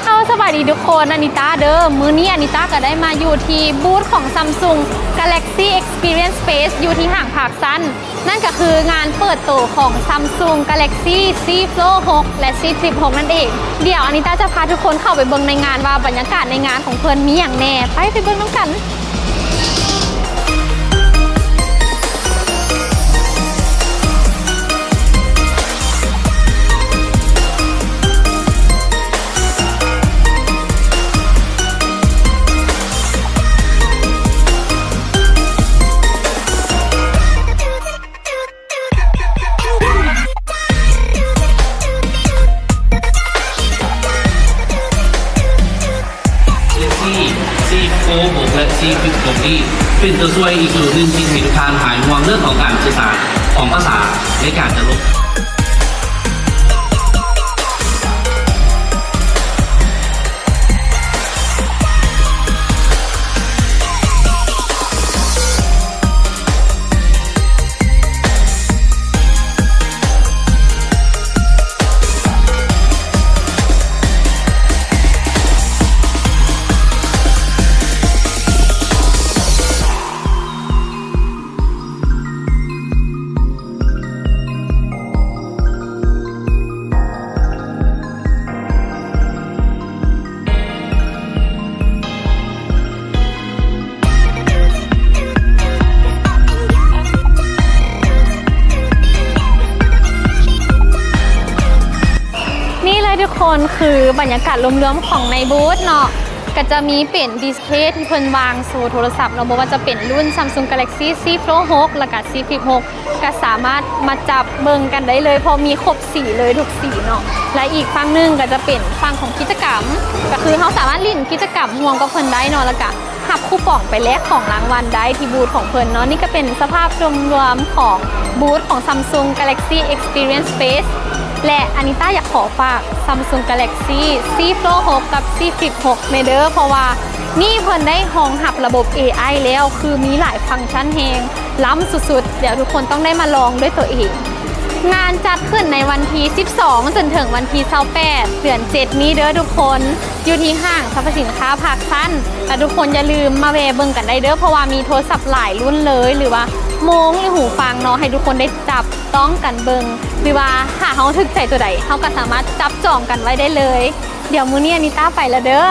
ເຮົາ ສະບາຍດີທຸກຄົນ ອານິຕາເດີ. ມື້ນີ້ອານິຕາກໍໄດ້ມາຢູ່ທີ່ບູດຂອງ Samsung Galaxy Experience Space ຢູ່ທີ່ຫ້າງ Park Sun. ນັ້ນກໍຄືງານເປີດໂຕຂອງ Samsung Galaxy Z Fold ຫົກ ແລະ Z Flip ຫົກ ນັ້ນເອງ. ດຽວອານິຕາຈະພາທຸກຄົນເຂົ້າໄປເບິ່ງໃນງານວ່າບັນຍາກາດໃນງານຂອງເພິ່ນມີຫຍັງແດ່. ໄປ ໄປເບິ່ງນຳກັນ. ເກັລາກຊີ Z Fold ຫົກ ແລະ Z Flip ຫົກ ນີ້ ເປັນຕົວຊ່ວຍອີກໂຕໜຶ່ງທີ່ເຮັດໃຫ້ທຸກທ່ານຫາຍຫ່ວງເລື່ອງຂອງການສື່ສານຂອງພາສາໃນການຈະລົບ. ນີ້ເລີຍທຸກຄົນ ຄືບັນຍາກາດລວມໆຂອງໃນບູດເນາະ, ກໍຈະມີເປັນດິສເພລທີ່ເພິ່ນວາງໂຊໂທລະສັບເນາະ, ບໍ່ວ່າຈະເປັນລຸ້ນ Samsung Galaxy Z Fold ຫົກ ແລ້ວກໍ Z Flip ຫົກ ກໍສາມາດມາຈັບເບິ່ງກັນໄດ້ເລີຍ ເພາະມີຄົບສີເລີຍ ທຸກສີເນາະ. ແລະ ອີກຝັ່ງໜຶ່ງກໍຈະເປັນຝັ່ງຂອງກິດຈະກຳ ກໍຄືເຮົາສາມາດຫຼິ້ນກິດຈະກຳຮ່ວມກັບເພິ່ນໄດ້ເນາະ, ແລ້ວກໍຮັບຄູປອງໄປແລກຂອງລາງວັນໄດ້ທີ່ບູດຂອງເພິ່ນເນາະ. ນີ້ກໍເປັນສະພາບລວມໆຂອງບູດຂອງ Samsung Galaxy Experience Space ແລະ ອານິຕາຢາກຂໍຝາກ Samsung Galaxy Z Fold ຫົກ ກັບ Z Flip ຫົກ ແດ່ເດີ ເພາະວ່ານີ້ເພິ່ນໄດ້ຮອງຮັບລະບົບ ເອໄອ ແລ້ວ ຄືມີຫຼາຍຟັງຊັນແຮງ ລ້ຳສຸດໆ, ດຽວທຸກຄົນຕ້ອງໄດ້ມາລອງດ້ວຍຕົວເອງ. ງານຈັດຂຶ້ນໃນວັນທີສິບສອງ ຈົນເຖິງວັນທີຊາວແປດ ເດືອນເຈັດນີ້ເດີທຸກຄົນ, ຢູ່ທີ່ຫ້າງສັບພະສິນຄ້າ Park Sun ແລະ ທຸກຄົນຢ່າລືມມາແວ່ເບິ່ງກັນໄດ້ເດີ ເພາະວ່າມີໂທລະສັບຫຼາຍລຸ້ນເລີຍ ຫຼືວ່າໂມງ ຫຼືຫູຟັງເນາະ ໃຫ້ທຸກຄົນໄດ້ຈັບຕ້ອງກັນເບິ່ງ ຫຼືວ່າຖ້າເຮົາຖືກໃຈຕົວໃດ ເຮົາກໍສາມາດຈັບຈອງກັນໄວ້ໄດ້ເລີຍ. ດຽວມື້ນີ້ອານິຕາໄປລະເດີ.